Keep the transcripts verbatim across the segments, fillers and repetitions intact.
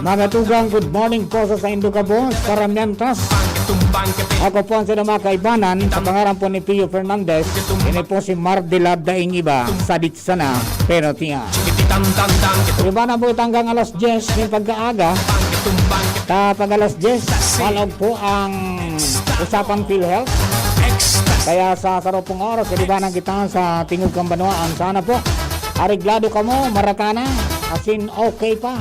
Mga tugang, good morning po sa saindo gabos, Paramientos. Ako po ang sinama kaibanan sa pangaran po ni Pio Fernandez. Ini po si Mardila Daing Iba, sadit sana, pero tiyan. Iba na po hanggang alas diyes ng pagkaaga. Kapag alas diyes, palog po ang usapang PhilHealth. Kaya sa sarong oras, ilibanan kita sa tingog kan banwaan. Sana po, areglado kamo, maratana, asin okay pa.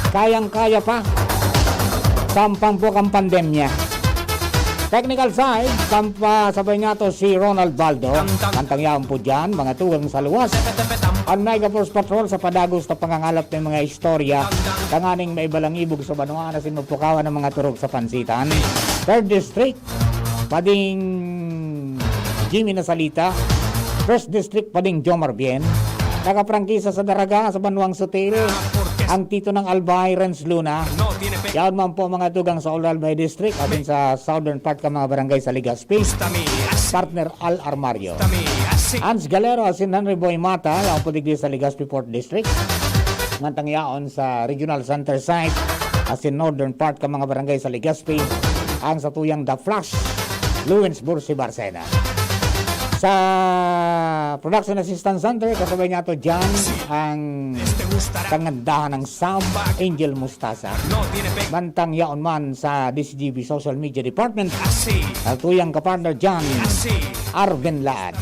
Kayang-kaya pa. Sampang po kang pandemya. Technical side, sampa sabay niya to si Ronald Baldo. Mantang yaon po dyan, mga tugang sa luwas. Ang Mega Force Patrol sa padagos na pangangalap ng mga istorya. Tanganing may balang ibog sa banwaan asin magpukawan ng mga turog sa pansitan. Third District, Pading Jimmy Nasalita. First District, Pading Jomar Bien. Nakaprangkisa sa Daraga sa Banwang Sutil, ang Tito ng Albay, Renz Luna. Yaon man po mga tugang sa Oral Bay District, atin sa southern part ka mga barangay sa Legazpi. Partner Al Armario. Hans Galero, asin Henry Boy Mata, yaon po digdi sa Legazpi Fourth District. Mantang yaon sa Regional Center Site, asin northern part ka mga barangay sa Legazpi, ang sa tuyang The Flash, Lawrence Bursi Barcena. Sa Production Assistance Center, kasabay niya to dyan ang kagandahan ng sound, Angel Mustasa. Mantang yaon man sa D C G B Social Media Department, ang tuyang kapartner dyan, Arvin Laad.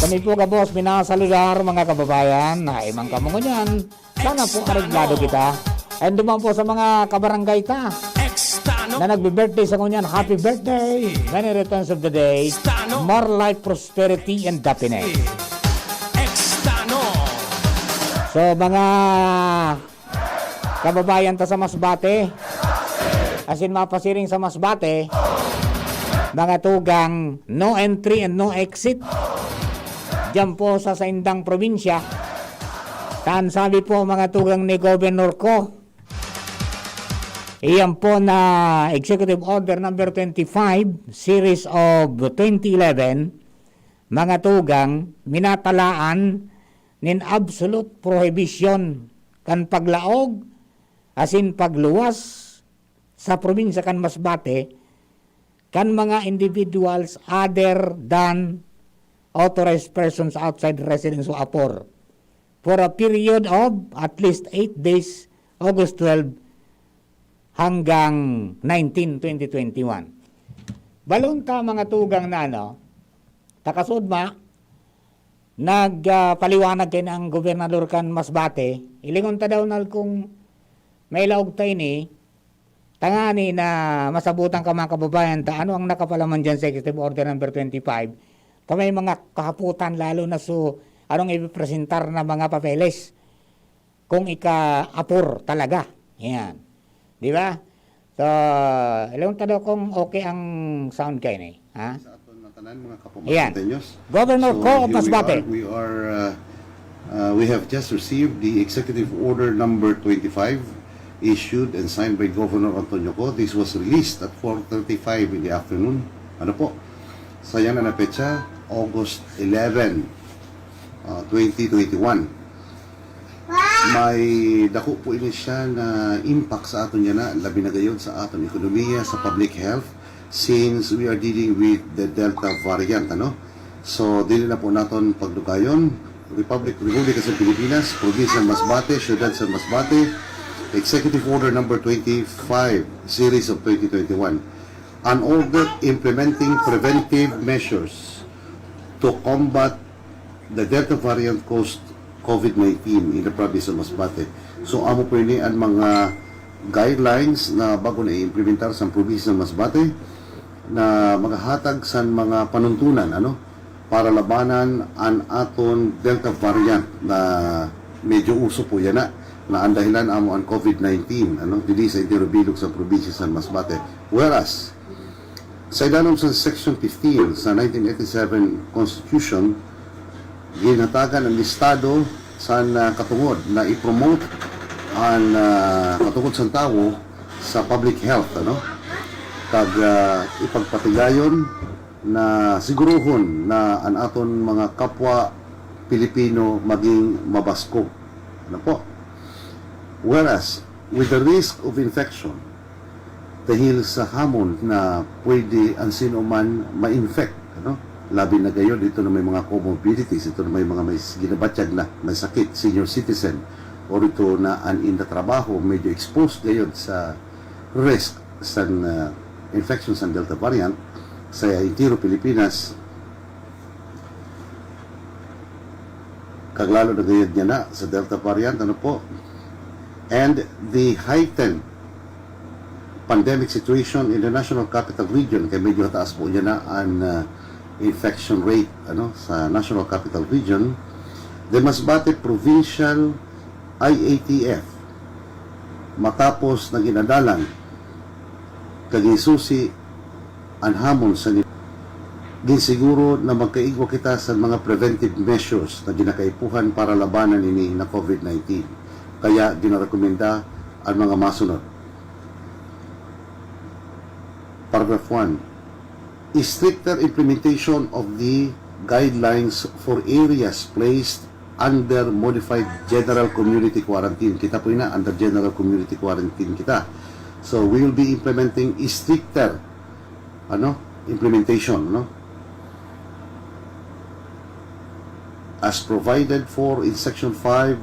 Kami po gabos, minasaludar, mga kababayan, na imang kamo ngunyan. Sana po areglado kita. And duman po sa mga kabarangay ta na nagbe-birthday sa ngunyan, happy birthday! Many returns of the day. More life, prosperity, and happiness. So, mga kababayan ta sa Masbate, asin mapasiring sa Masbate, mga tugang, no entry and no exit. Diyan po sa saindang probinsya. Tan sabi po, mga tugang, ni Governor Co, iyan po na Executive Order number twenty-five, series of twenty eleven, mga tugang, minatalaan nin absolute prohibition kan paglaog asin pagluwas sa probinsya kan Masbate kan mga individuals other than authorized persons outside residence o apor for a period of at least eight days, August twelve hanggang nineteen, twenty twenty-one. Balon ta mga tugang na ano, takasudma, nagpaliwanag kaini ang gobernador kan Masbate, hilingon ta daw na kung may laog ta ini, tangani na masabutan ka mga kababayan ta, ano ang nakapalaman dyan sa Executive Order number twenty-five, ta may mga kahapotan lalo na so, anong ipipresentar na mga papeles kung ika-apor talaga. Yan. Di ba? So, hilingon ta daw kung okay ang sound kaini, ha? Sa aton na tanan, mga Yan. Governor Co of Masbate. So, here we are. We are, uh, uh, we have just received the Executive Order number twenty-five issued and signed by Governor Antonio Co. This was released at four thirty-five in the afternoon. Ano po? Sa yan na petsa, August eleven, uh, twenty twenty-one. May dako po ini siya na impact sa aton yana, labi na gayod sa aton ekonomiya, sa public health, since we are dealing with the Delta variant, ano? So, dili na po naton pagdugayon. Republic, Republika sa Pilipinas, Probinsya ng Masbate, Siyudad sa Masbate, Executive Order number twenty-five, series of twenty twenty-one. An order implementing preventive measures to combat the Delta variant caused COVID nineteen in the province of Masbate. So, amo po ini ang mga guidelines na bago na i-implementar sa probinsya ng Masbate na maghahatag sa mga panuntunan, ano, para labanan an aton Delta variant na medyo uso po yana, na ang dahilan amo ang COVID nineteen, ano, dili sa entero bilog sa probinsya sa Masbate. Whereas, sa ilanom sa Section fifteen sa nineteen eighty-seven Constitution, ginhatagan ang Estado sa, ah, katungod na i-promote ang, ah, katungod sa tawo sa public health, ano? Kag, ah, ipagpatigayon na sigurohon na an aton mga kapwa Pilipino maging mabaskog. Ano po? Whereas, with the risk of infection dahil sa hamon na pwede ang sino man ma-infect, ano? Labi na gayod ito na may mga comorbidities, ito na may mga may ginabatyag na, may sakit, senior citizen, or ito na an inda trabaho, medyo exposed gayod sa risk sa, ah, infection sa Delta variant sa entero Pilipinas, kaglalo na gayod niya na sa Delta variant, ano po? And the heightened pandemic situation in the National Capital Region, kay medyo taas po niya na ang, ah, infection rate, ano, sa National Capital Region, the Masbate Provincial I A T F, matapos na ginadalan kagisusi an hamon sa ni-, ginsiguro na magkaigwa kita sa mga preventive measures na ginakaipuhan para labanan ini na COVID nineteen. Kaya ginarekomenda ang mga masunod. Paragraph one. Stricter implementation of the guidelines for areas placed under modified general community quarantine. Kita po ina, under general community quarantine kita. So, we will be implementing stricter, ano, implementation, no? As provided for in Section five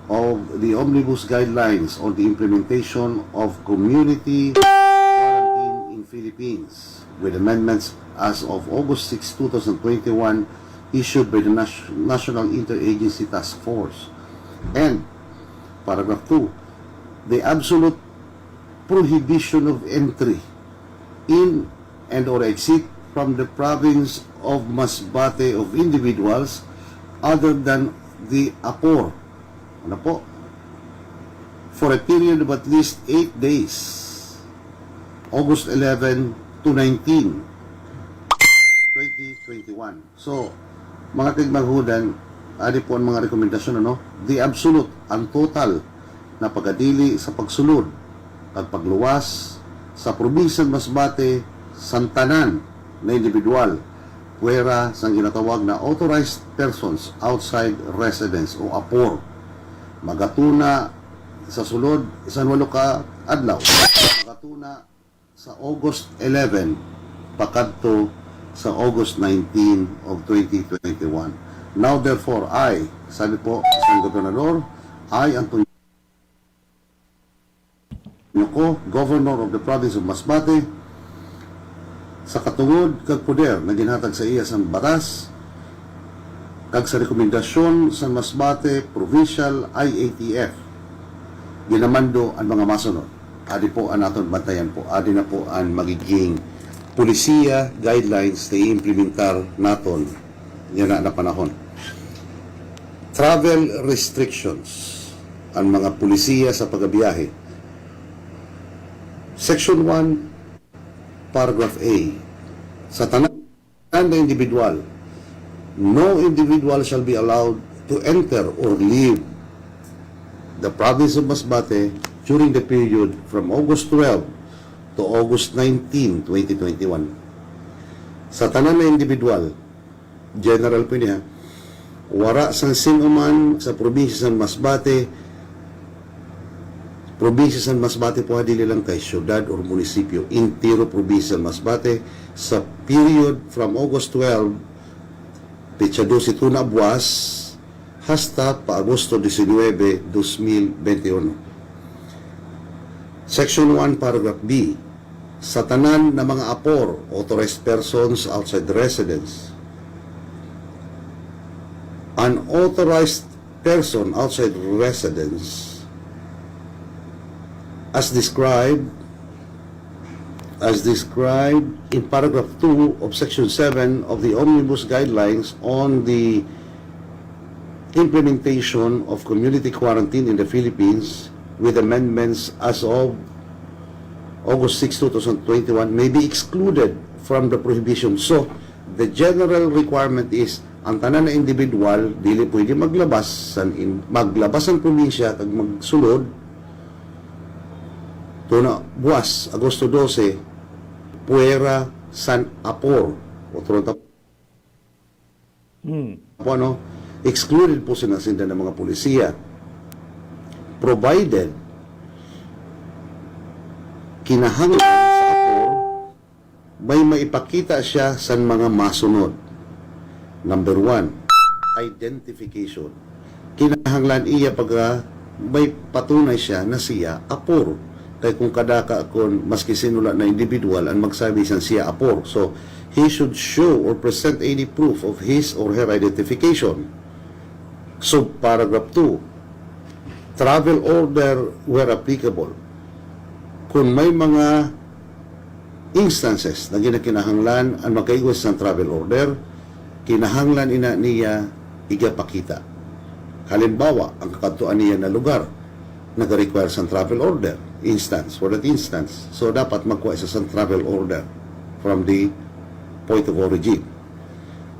of the Omnibus Guidelines on the Implementation of Community Quarantine in Philippines, with amendments as of August six, two thousand twenty-one, issued by the Nas-, National Interagency Task Force. And paragraph two, the absolute prohibition of entry in and or exit from the province of Masbate of individuals other than the APOR. Ano po? For a period of at least eight days, August eleven to nineteen, twenty twenty-one. So, mga kaigmanghudan, adi po ang mga rekomendasyon, ano? The absolute, ang total na pagadili sa pagsulod kag pagluwas sa probinsya Masbate san tanan na individual, pwera sang ginatawag na authorized persons outside residence o APOR. Magatuna sa sulod san walo ka adlaw. Magatuna sa August eleven pakadto sa August nineteen of twenty twenty-one. Now therefore, I, sabi po sa gobernador, I, Antonio Nyoko, Governor of the Province of Masbate, sa katungod kag poder na ginhatag sa iya sa batas kag sa rekomendasyon sa Masbate Provincial I A T F, ginamando ang mga masunod. Adi po an aton bantayan po. Adi na po an magiging polisiya guidelines na i-implementar naton yana na panahon. Travel restrictions, ang mga polisiya sa pagbiyahe. Section one, paragraph A. Sa tanan na individual, no individual shall be allowed to enter or leave the province of Masbate during the period from August twelve to August nineteen, twenty twenty-one. Sa tanan na individual, general po niya, wara sang sino man sa probinsya san Masbate, probinsya san Masbate po, ha, dili lang kay syudad or munisipyo, entero probinsya san Masbate, sa period from August twelve, petsa dose tuna buwas, hasta pa Agosto diecinuebe, dos mil veintiuno. Section one, paragraph B, sa tanan na mga APOR, authorized persons outside residence, an authorized person outside residence as described, as described in paragraph two of section seven of the Omnibus Guidelines on the Implementation of Community Quarantine in the Philippines, with amendments as of August six, two thousand twenty-one, may be excluded from the prohibition. So, the general requirement is, ang tanan na individual dili pwede maglabas san in-, maglabas san probinsya kag magsulod tuna buwas, Agosto dose, puwera san APOR. Otro ta-, Hmm. po, ano, excluded po sina, sinda ng mga polisiya. Provided Kinahanglan sa apor, may maipakita siya san mga masunod. Number one, identification. Kinahanglan iya pagka may patunay siya na siya apor. Kay kung kadaka kun maski sinula na individual ang magsabi siyang siya apor. So, he should show or present any proof of his or her identification. Subparagraph two, travel order where applicable. Kung may mga instances na ginakinahanglan ang magkaigwa sa travel order, kinahanglan ina niya igapakita. Halimbawa, ang kakadtuan niya na lugar nag-require sa travel order, instance, for that instance. So, dapat magkuha siya sa travel order from the point of origin.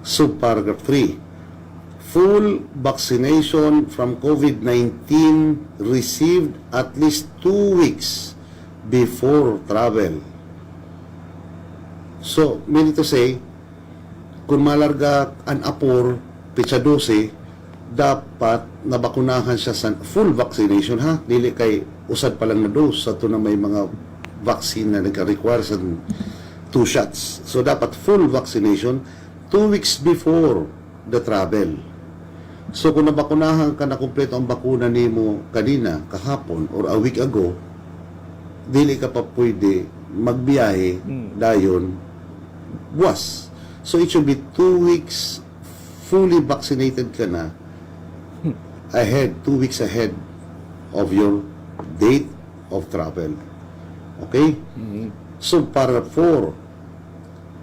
Subparagraph three, full vaccination from COVID nineteen received at least two weeks before travel. So, meaning to say, kung malarga an apor, petsa dose, dapat nabakunahan siya sa full vaccination, ha? Dili kay usad pa lang na dose, sa na may mga vaccine na nagka-require sa two shots. So, dapat full vaccination two weeks before the travel. So, kung nabakunahan ka na kumpleto ang bakuna nimo kanina, kahapon, or a week ago, dili ka pa pwede magbiyahe Hmm. dayon buwas. So, it should be two weeks fully vaccinated ka na ahead, two weeks ahead of your date of travel. Okay? Mhm. So, para four,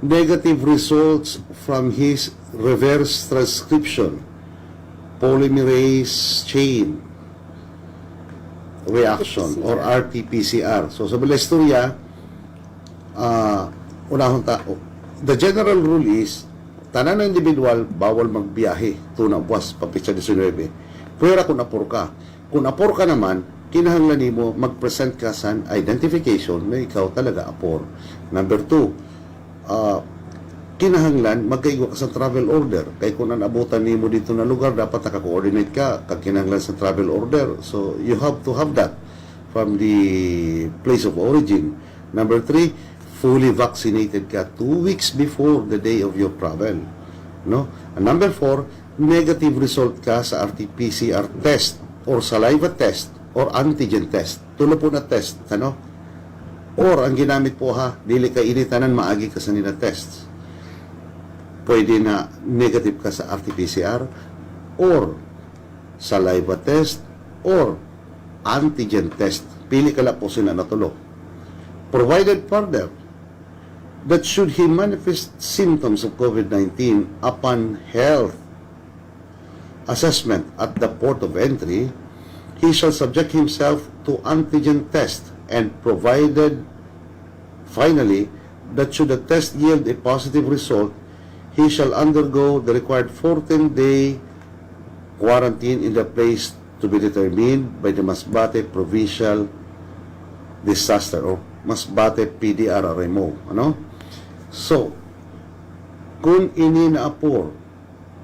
negative results from his reverse transcription polymerase chain reaction or R T P C R. So, sa istorya, ah, unahon ta, the general rule is, tanan na individual, bawal magbiyahe, tuna buwas, pa petsa disinwebe. Pwera kung apor ka. Kung apor ka naman, kinahanglan nimo mag-present ka san identification na ikaw talaga apor. Number two, ah, kinahanglan magkaigwa ka sa travel order. Kay kung an abutan nimo dito na lugar, dapat naka-coordinate ka, kag kinahanglan sa travel order. So, you have to have that from the place of origin. Number three, fully vaccinated ka two weeks before the day of your travel. No? And number four, negative result ka sa R T P C R test or saliva test or antigen test. Tulo po na test, ano? Or ang ginamit po ha, dili ka ini tanan maagi ka sa nila test. Pwede na negative ka sa R T P C R or saliva test or antigen test. Pili ka lang po sila na tulo. Provided further that should he manifest symptoms of COVID nineteen upon health assessment at the port of entry, he shall subject himself to antigen test and provided, finally, that should the test yield a positive result, he shall undergo the required fourteen-day quarantine in the place to be determined by the Masbate Provincial Disaster or Masbate P D R R M O. Ano? So, kung ini na apor,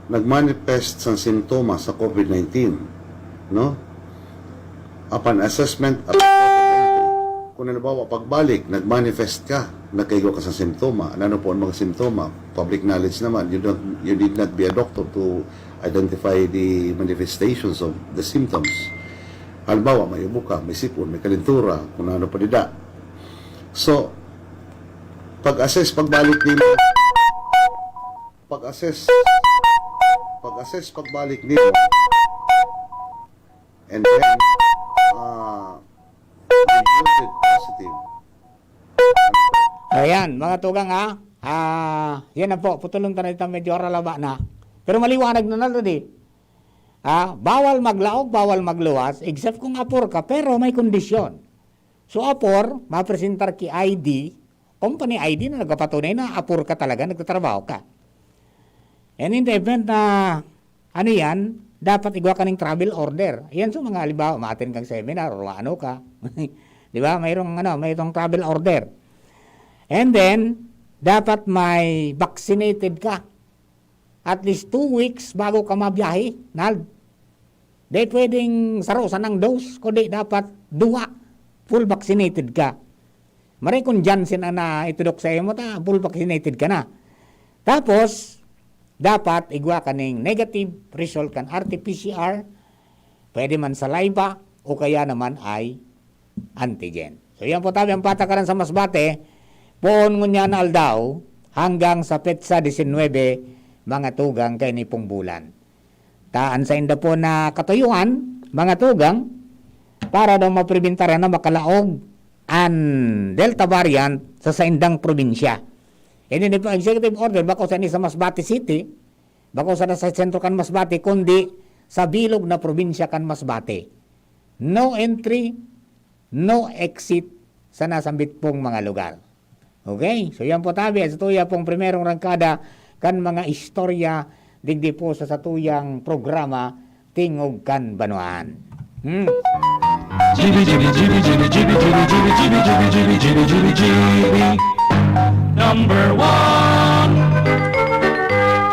nagmanifest sa simptoma sa COVID nineteen, no? Upon assessment, upon port of entry, kung halimbawa, pagbalik, nagmanifest ka, nagkaigwa ka sa simptoma. Ano po ang mga simptoma? Public knowledge naman. You don't, you need not be a doctor to identify the manifestations of the symptoms. Halimbawa, may ubo ka, may sipon, may kalintura, kung ano pa dida. So, pag-assess, pagbalik nimo, pag-assess, pag-assess, pagbalik nimo, and then, ah, you yielded positive. Ayan, mga tugang ha. Ah, yan na po, putulon ta na ito, medyo aralaba na. Pero maliwanag na na rin eh. Ah, bawal maglaog, bawal magluwas, except kung apor ka, pero may kondisyon. So apor, mapresentar ki I D, company I D na nagpapatunay na apor ka talaga, nagtatrabaho ka. And in the event na ano yan, dapat igwa ka ning travel order. Yan sa mga halimbawa, ma-attend kang seminar or ano ka. Di ba? Mayroong, ano, mayroong travel order. And then, dapat may vaccinated ka. At least two weeks bago ka mabiyahe, Nald. Di pwedeng saro sanang dose, kundi dapat duwa. Full vaccinated ka. Maray kun Janssen an naitudok saimo, ta bulpak sinaitid ka na. Tapos, dapat igwa ka ning negative result kan R T P C R, pwede man saliva, o kaya naman ay antigen. So, yan po tabi ang patakaran sa Masbate, poon ngunyan na aldaw hanggang sa petsa disinwebe, mga tugang, kaini pong bulan. Ta an sainda po na katuyuan, mga tugang, para daw mapribentaran na makalaog an Delta variant sa saindang probinsya. Ini ni po executive order, bako sa ni sa Masbate City, bako sa nasa sentro kan Masbate, kundi sa bilog na probinsya kan Masbate. No entry, no exit sa nasambit pong mga lugar. Okay? So, yan po tabi. Sa tuya pong primerong rangkada kan mga istorya, digdi po sa satuyang programa, Tingog kan Banwaan. Hmm. Number one.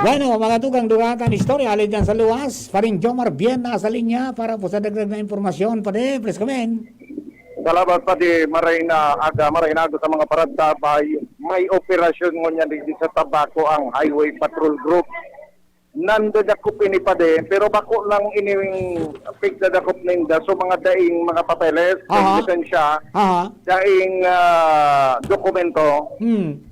Bueno, mga tugang, dugatan istorya, alin dyan sa luwas, Paring Jomar Bien nasa linya para po sa dagdag na impormasyon. Pare, please come in. Salamat, Padi. Maray na aga, maray na aga sa mga parantabay. May operasyon ngunyan digdi sa Tabaco ang Highway Patrol Group. Nandadakop ini, Padi, pero bako lang ining pigdadakop ninda. So, mga daing mga papeles, Aha. lisensya, Aha. daing, ah, dokumento. Hmm.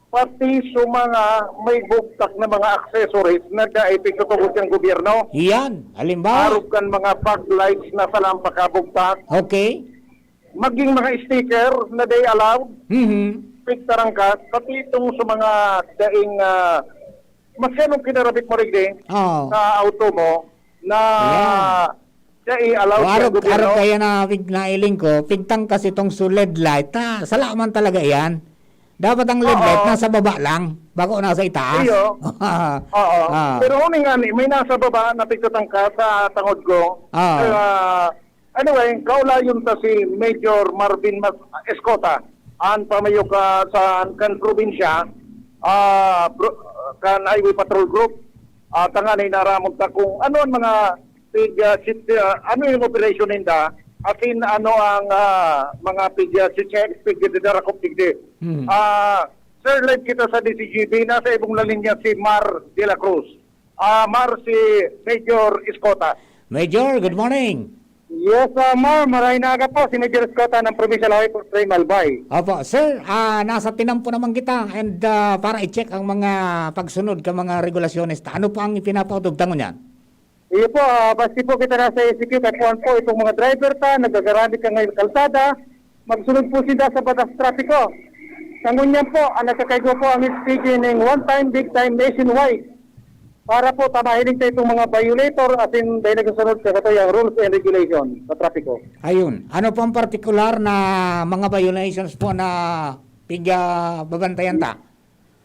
Pati sa mga may bugtak na mga accessories na dai pigtutubod kan gobyerno. Iyan, halimbawa? Arog kan mga fog lights na sa lampaka bugtak. Okay. Maging mga sticker na dai allowed. Mhm. Pigtarangkas, pati itong sa mga daing, ah, maski anong kinarabit mo, Rigde, Oo. sa auto mo, na Ayan. dai allowed O, sa arog, gobyerno. arog kaya na pig-, nailing ko, pigtangkas itong sa L E D light. Ah, sala man talaga iyan. Dapat ang L E D light Oo. nasa baba lang, bako nasa itaas. Iyo. Oo. Ah. Pero huni nga ni, may nasa baba na pigtatangka sa tangod ko. Ah. Ah, anyway, kaulayon ta si Major Marvin Mas-, Escota, an pamayo ka sa kan probinsya, ah, bro-, kan Highway Patrol Group. Ah, tangan inaramon ta kung ano ang mga pig, ah, sit-, ah, ano yung operation ninda, asin ano ang, ah, mga pig, ah, si-check, pig, darakop, pig, di. Hmm. Ah, sir, live kita sa D C G B. Nasa ibong la linya si Mar de la Cruz. Ah, Mar, si Major Escota. Major, good morning. Yes, ah, Mar, maray na aga po. Si Major Escota ng Provincial Highway Patrol Albay. Opo, sir, ah, nasa tinampo naman kita and, ah, para i-check ang mga pagsunod ka mga regulasyones ta. Ano po ang ipinapautog ta ngunyan? Iyo po, ah, basi po kita nasa A C Q, kay kuwan po, itong mga driver ta, nagagaramit kan kalsada, magsunod po sinda sa batas trapiko. Sa ngunyan po, ang nagkakaigwa po ang S P G ning one time, big time nationwide. Para po ta mahiling ta itong mga violator, asin dai nagsusunod sa katuyang rules and regulation sa trapiko. Ayun. Ano po ang partikular na mga violations po na piga babantayan ta?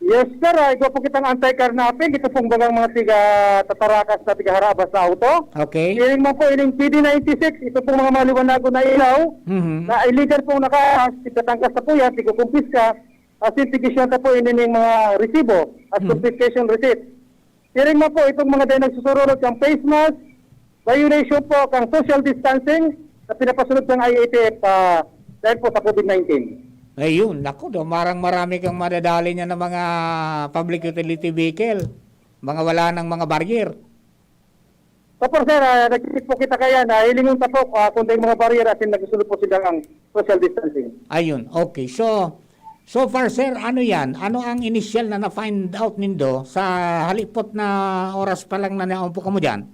Yes, sir. Ah, igwa po kitang anti-carnapping. Ito pong bagang mga tiga tatarakas na tiga harabas na auto. Okay. Siring man po, ining P D ninety-six, ito pong mga maliwanagon na ilaw Mhm. na illegal pong nakaas, tigkatangkas na po yan, tigkukumpiska, asin tigisyan na po ini ning mga resibo as Mhm. confiscation receipt. Siring man po, itong mga dai nagsusurunod kan face mask, violation po kan social distancing na pinapasunod kan I A T F, ah, dahil po sa COVID nineteen. Ayun, naku, do, marang marami kang madadali niya ng mga public utility vehicle. Mga wala nang mga barrier. Opo, sir, ah, nag-check po kita kaya na hilingon ta po, ah, kung may mga barrier asin nagsusunod po sila ang social distancing. Ayun, okay. So, so far, sir, ano yan? Ano ang initial na na-find out nindo sa halipot na oras pa lang na naon po kamo dyan?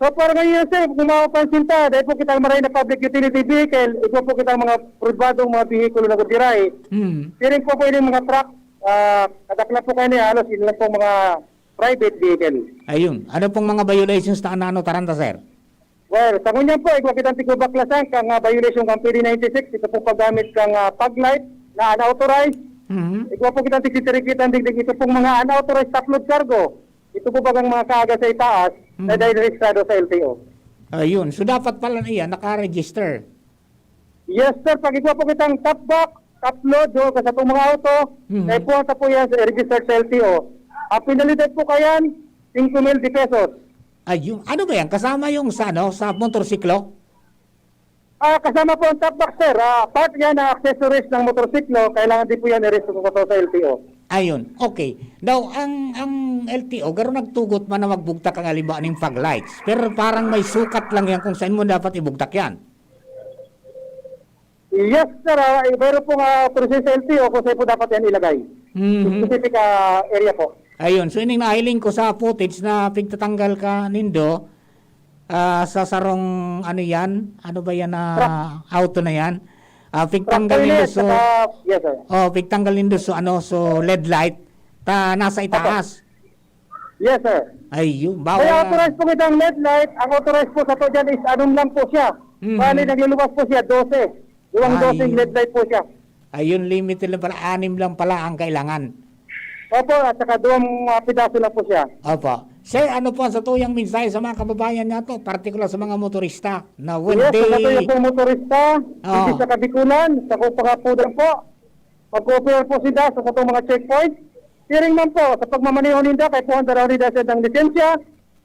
So far ngayon, sir, kung mapapansin ta, dahil po kitang maray na public utility vehicle, igwa po kitang mga pribadong mga bihikulo na gabirahe. Hmm. Siring po po yung mga truck, ah, kadaklan po kayo niya, halos yun lang po mga private vehicle. Ayun. Ano pong mga violations na ano, taranta, sir? Well, sa ngunyan po, igwa kitang tigubaklasan kang, ah, violation kang P D ninety-six, ito pong paggamit kang, ah, fog light na unauthorized. Mhm. Igwa po kitang tigtitirikitan digdig, ito pong mga unauthorized top load cargo. Ito po bagang mga kaaga sa itaas na Mhm. dahil rehistrado sa L T O. Ayun. So, dapat pala na iyan, naka-register. Yes, sir. Pag igwa po kitang top box, top load, doon ka sa itong mga auto, Mhm. na ipuhan sa po yan sa registered sa L T O. Ang penalidad po kayan, singko mil de pesos. Ayun. Ano ba yan? Kasama yung sa, ano, sa motorsiklo? Ah, kasama po ang top box, sir. Ah, part yan ng accessories ng motorsiklo. Kailangan din po yan i-register sa L T O. Ayun, okay. Daw, ang, ang L T O, garo nagtugot man na magbugtak ang halimbawa ning fog lights. Pero parang may sukat lang yan kung saan mo dapat ibugtak yan. Yes, sir. Ah, eh, meron pong, ah, authorization sa L T O kung saan po dapat yan ilagay. Mhm. Specific, ah, area po. Ayun, so ining nahiling ko sa footage na pigtatanggal ka nindo, ah, sa sarong, ano yan? Ano ba yan na Truck. Auto na yan? Ah, pigtanggal Truck po yun, nindo eh, so, saka, yes, sir. Oh, pigtanggal nindo so, ano, so L E D light. Ta, nasa Opo. Itaas. Yes, sir. Ay, yun. Bawal Kaya na. Authorized po kitang L E D light. Ang authorized po sa to dyan is anom lang po siya. Mhm. Bali, nagluluwas po siya, dose. Duwang Ay, doseng yun. L E D light po siya. Ayun, limited lang pala. Anim lang pala ang kailangan. Opo, at saka duwang, ah, pidaso lang po siya. Opo. Sir, ano po ang satuyang mensahe sa mga kababayan nato, partikular sa mga motorista, na when Yes, sa they satuya pong motorista, Oo. Hindi sa Kabikulan, sa Kupakapudan po, mag-cooperate po sila sa satong mga checkpoint. Siring man po, sa pagmamaneho ninda, kaipuhan daw ninda sa indang lisensya,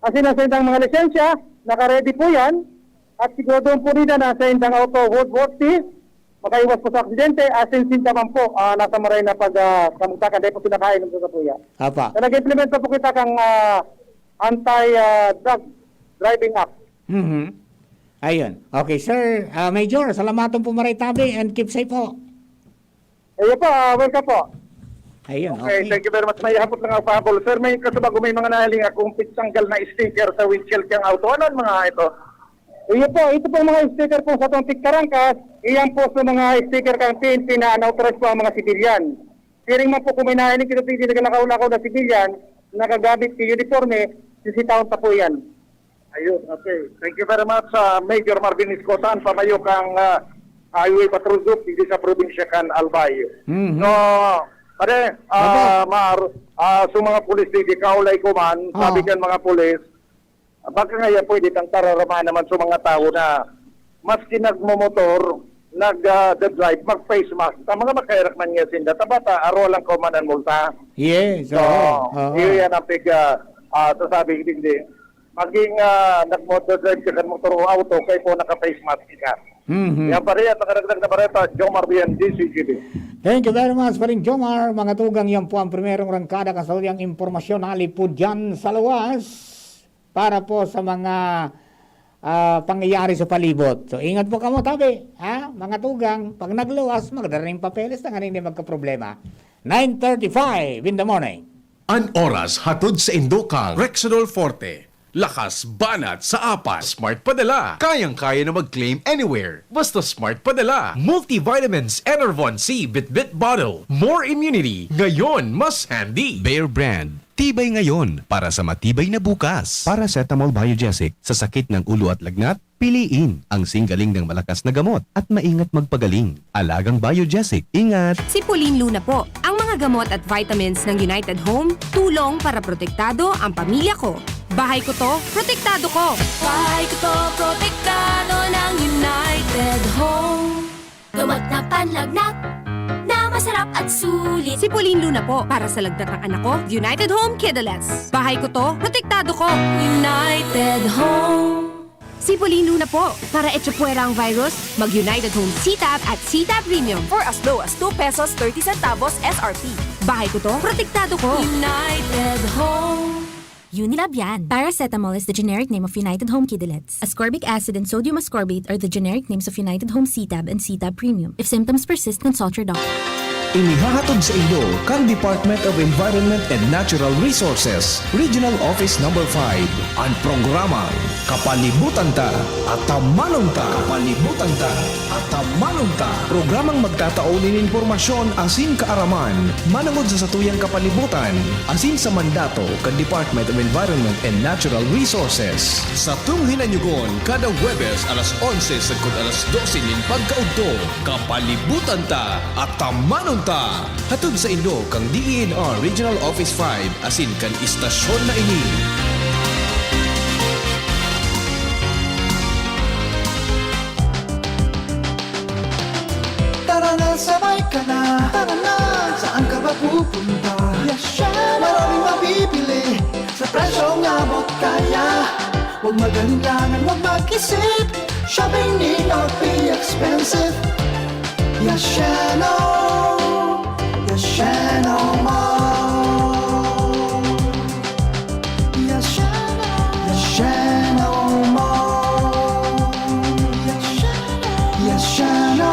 asin ang sa indang mga lisensya, naka-ready po yan, at siguraduhin po ninda na sa indang auto roadworthy, makaiwas po sa aksidente, asin sinda man po, ah, nasa maray na pag, ah, kamugtakan, dahil po sinakain ng sasatuya. Apa. So, nag-implement pa po kita kang, ah, anti, ah, drug driving act. Mhm. Ayun. Okay, sir, ah, Major, salamaton po maray tabi and keep safe po. Ayun po, ah, welcome po. Ayun, Okay, okay. thank you very much. May hapot lang ako pahabol. Sir, may kasabag ko, may mga nahiling akong pigtanggal na sticker sa windshield kang auto. Ano ang mga ito? Iyo po, ito pong mga sticker po sa tong Pigkarangkas, iyan po sa mga sticker kang P N P na unauthorized po ang mga sibilyan. Siring man po kung may nahiling kita, hindi nagalakaw-lakaw na sibilyan, nakagamit ng uniforme, sisitahon pa po yan. Ayun, okay. Thank you very much, ah, Major Marvin Escotan, pamayo kang, ah, Highway Patrol Group, digdi sa probinsya kan Albay. Mhm. No, pare, ah, Opo. Mar, ah, sa mga pulis, digdi, kaulay ko man, sabi Oo. kan mga pulis, baka nga yan pwede tang tararamahan naman sa mga tao na maski nagmomotor, nag, ah, drive, mag-face mask. Sa mga makaherak man nga sinda, tabata, aro lang ko man ang multa. Yes, So, oo, oo. iyo yan ang pig, ah, ah, sasabi, hindi. Maging, ah, nagmo-drive ka sa motor o auto, kaya po naka-face mask ka. Mhm. Yan pa rin, at nakaragdag na bareta, Jomar Bien, D C G B. Thank you very much, Paring Jomar. Mga tugang, yan po ang primerong rangkada kan satuyang impormasyon na halipod dyan sa luwas para po sa mga, ah, pangyayari sa palibot. So, ingat po kamo, tabi, ha? Mga tugang, pag nagluwas, magdara ning papeles na nga hindi magkaproblema. Nine thirty-five in the morning. An oras hatod saindo kan Rexidol Forte. Lakas banat sa apat. Smart Padala. Kayang-kaya na mag-claim anywhere. Basta Smart Padala. Multivitamins, Enervon C, Bitbit Bottle. More immunity. Ngayon, mas handy. Bear Brand. Tibay ngayon para sa matibay na bukas. Paracetamol Biogesic sa sakit ng ulo at lagnat, piliin ang singgaling ng malakas na gamot at maingat magpagaling. Alagang Biogesic, ingat! Sipulin Luna po, ang mga gamot at vitamins ng United Home, tulong para protektado ang pamilya ko. Bahay ko to, protektado ko. Bahay ko to, protektado ng United Home. Gamot na panlagnat na masarap at sulit. Sipulin Luna po para sa lagnat ng anak ko, United Home Kidalettes. Bahay ko to, protektado ko. United Home. Sipulin Luna po. Para echapuwera ang virus, mag United Home C-Tab at C-Tab Premium. For as low as two pesos thirty centavos S R P. Bahay ko to, protektado ko. United Home. Unilab yan. Paracetamol is the generic name of United Home Kidalettes. Ascorbic acid and sodium ascorbate are the generic names of United Home C-Tab and C-Tab Premium. If symptoms persist, consult your doctor. Inihahatod sa inyo kan Department of Environment and Natural Resources, Regional Office Number five, an programang Kapalibutan Ta, Atamanon Ta. Kapalibutan Ta, Atamanon Ta. Programang magtatao nin impormasyon asin kaaraman manongod sa satuyang kapalibutan asin sa mandato kan Department of Environment and Natural Resources. Satong hinanyugon kada Huwebes alas onse sagkod alas dose nin pagkaudto. Kapalibutan Ta, Atamanon Ta. Hatod sa inyo kan D E N R Regional Office five asin kan istasyon na ini. Tara na, sabay ka na. Tara na. Saan ka ba pupunta? Yes, syempre. Maraming mabibili sa presyong abot kaya. Huwag mag-alinlangan, huwag mag-isip. Shopping need not be expensive. Yashano, Yashano Mall. Yashano, Yashano Mall. Yashano, Yashano.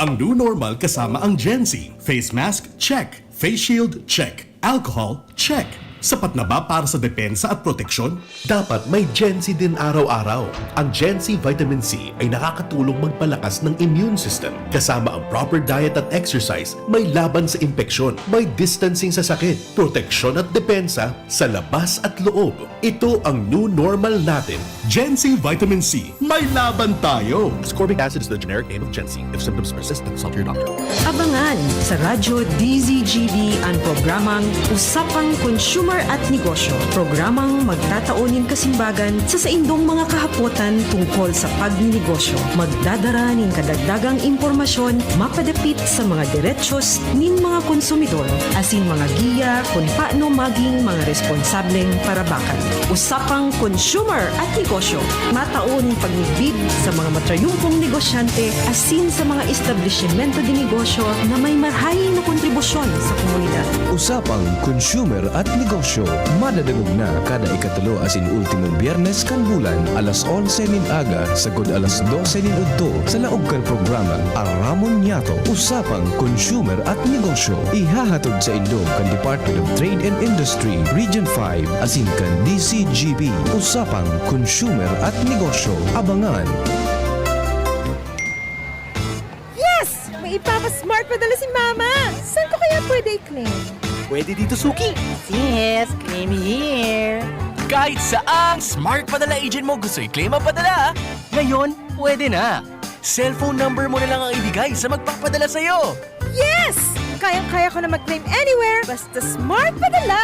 Ang new normal kasama ang Gen Z. Face mask, check. Face shield, check. Alcohol, check. Sapat na ba para sa depensa at proteksyon? Dapat may Gen Z din araw-araw. Ang Gen Z Vitamin C ay nakakatulong magpalakas ng immune system. Kasama ang proper diet at exercise, may laban sa impeksyon, may distancing sa sakit, proteksyon at depensa sa labas at loob. Ito ang new normal natin. Gen Z Vitamin C, may laban tayo! Ascorbic acid is the generic name of Gen Z. If symptoms persist, consult your doctor. Abangan sa Radyo D Z G B an programang Usapang Consumer at Negosyo. Programang magtatao nin kasimbagan sa saindong mga kahapotan tungkol sa pagninegosyo. Magdadara nin kadagdagang impormasyon mapadapit sa mga derechos nin mga konsumidor, asin mga giya kun paano maging mga responsableng parabakan. Usapang Consumer at Negosyo. Matao nin pagmidbid sa mga matrayumpong negosyante asin sa mga establisimento de negosyo na may marahay na kontribusyon sa komunidad. Usapang Consumer at Negosyo, madadangog na kada ikatulo asin ultimong Biyernes kan bulan, alas onse nin aga sagkod alas dose nin udto, sa laog kan programang Aramon Niyato, Usapang Consumer at Negosyo. Ihahatod saindo kan Department of Trade and Industry, Region five, asin kan D Z G B. Usapang Consumer at Negosyo. Abangan! Yes! May ipapa-smart padala si Mama! Saan ko kaya pwede i-claim? Pwede dito, Suki. Yes, claim here. Kahit saang smart padala agent mo gusto i-claim ang padala, ngayon, pwede na. Cellphone number mo na lang ang ibigay sa magpapadala sa'yo. Yes! Kayang-kaya ko na mag-claim anywhere, basta smart padala!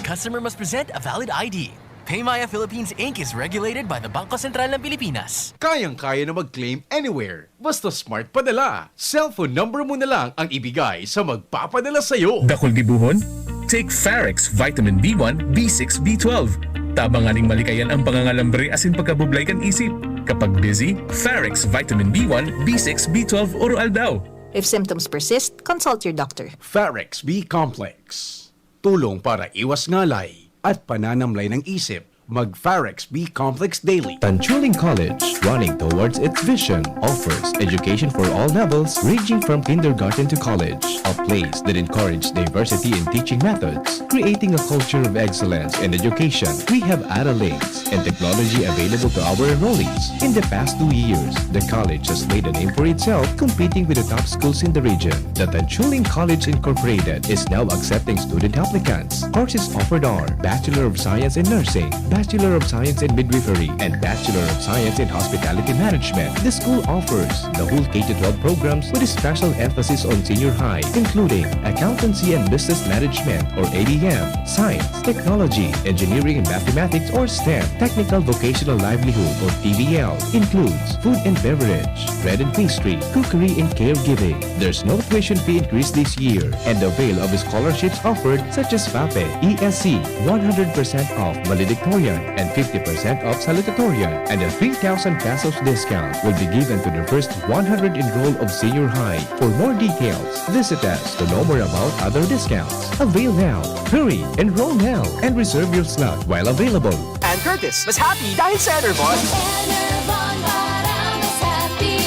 Customer must present a valid I D. Paymaya Philippines Inc is regulated by the Bangko Sentral ng Pilipinas. Kayang-kaya na mag-claim anywhere, basta smart padala. Cellphone number mo na lang ang ibigay sa magpapadala sa'yo. Dakul gibohon? Take Farex Vitamin B one, B six, B twelve. Tabangan ning malikayan ang pangangalambre asin pagkabublay kan isip. Kapag busy, Farex Vitamin B one, B six, B twelve oro-aldaw. If symptoms persist, consult your doctor. Farex B Complex. Tulong para iwas ngalay at pananamlay ng isip. Mag Farex B Complex Daily. Tanchuling College, running towards its vision, offers education for all levels, ranging from kindergarten to college. A place that encourages diversity in teaching methods, creating a culture of excellence in education. We have Aralinks and technology available to our enrollees. In the past two years, the college has made a name for itself, competing with the top schools in the region. The Tanchuling College Incorporated is now accepting student applicants. Courses offered are Bachelor of Science in Nursing, Bachelor of Science in Midwifery, and Bachelor of Science in Hospitality Management. The school offers the whole K to twelve programs with a special emphasis on senior high, including Accountancy and Business Management or A B M, Science, Technology, Engineering and Mathematics or STEM, Technical Vocational Livelihood or T V L, includes food and beverage, bread and pastry, cookery and caregiving. There's no tuition fee increase this year, and avail of scholarships offered such as FAPE, E S C, one hundred percent off valedictorian and fifty percent off salutatorian, and a three thousand pesos discount will be given to the first one hundred enroll of senior high. For more details, visit us to know more about other discounts. Avail now. Hurry! Enroll now and reserve your slot while available. And Curtis, mas happy dahil sa Enervon. Enervon para mas happy.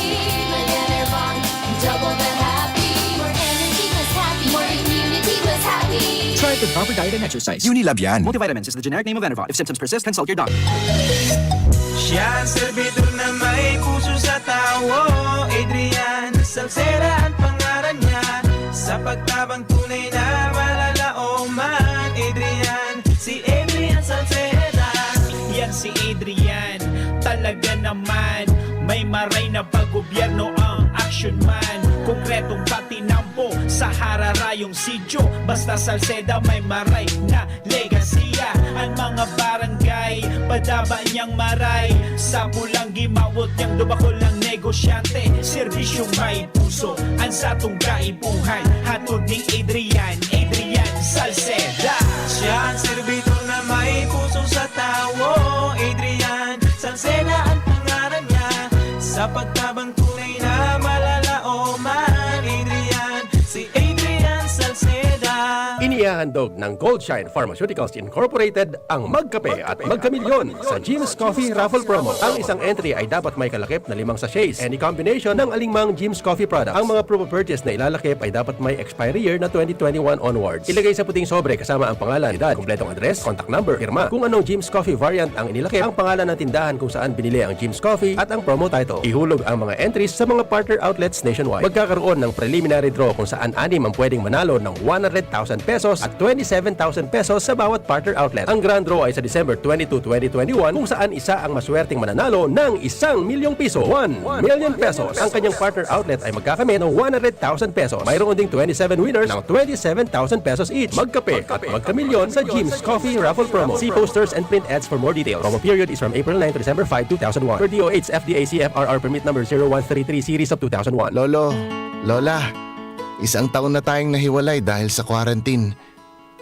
Mag-Enervon, double the happy. More energy, mas happy. More immunity, mas happy. Try the proper diet and exercise. Unilab yan. Multivitamins is the generic name of Enervon. If symptoms persist, consult your doctor. Siya ang serbidor na may puso sa tawo. Adrian Salceda ang pangaran niya. Sa pagtabang tunay na malalaoman. Adrian, si Adrian Salceda. Yan si Adrian, talaga naman. May maray na pag-gobyerno ang action man. Konkretong patinampo sa hararayong sityo. Basta Salceda may maray na legasiya. Ang mga barangay, padaba niyang maray. Sa pulang gimawot niyang dubakol ng negosyante. Serbisyong may puso, ang satong kaipuhan. Hatod ni Adrian, Adrian Salceda. Siya ang serbidor na may puso sa tawo. Adrian Salceda. Dog ng Goldshine Pharmaceuticals Incorporated ang magkape at magkamilyon sa Jim's Coffee Raffle Promo. Ang isang entry ay dapat may kalakip na limang sachets. Any combination ng alingmang Jim's Coffee product. Ang mga proof of purchase na ilalakip ay dapat may expiry year na twenty twenty-one onwards. Ilagay sa puting sobre kasama ang pangalan, edad, kumpletong address, contact number, pirma. Kung anong Jim's Coffee variant ang inilakip, ang pangalan ng tindahan kung saan binili ang Jim's Coffee at ang promo title. Ihulog ang mga entries sa mga partner outlets nationwide. Magkakaroon ng preliminary draw kung saan anim ang pwedeng manalo ng one hundred thousand pesos at twenty-seven thousand pesos sa bawat partner outlet. Ang grand draw ay sa December twenty-two, twenty twenty-one, kung saan isa ang maswerteng mananalo ng isang milyong piso, one million pesos. Ang kanyang partner outlet ay magkakamit ng one hundred thousand pesos. Mayroon ding twenty-seven winners ng twenty-seven thousand pesos each. Magkape at magkamilyon sa Jim's Coffee Raffle Promo. See posters and print ads for more details. Promo period is from April nine to December five, two thousand one. Per D O H F D A C F R R permit number zero one three three series of two thousand one. Lolo, Lola, isang taon na tayong nahiwalay dahil sa quarantine.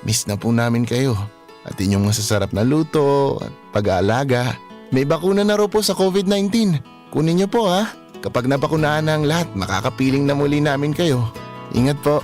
Miss na po namin kayo at inyong masasarap na luto at pag-aalaga. May bakuna na raw po sa covid nineteen. Kunin niyo po, ha? Kapag nabakunahan na ang lahat, makakapiling na muli namin kayo. Ingat po.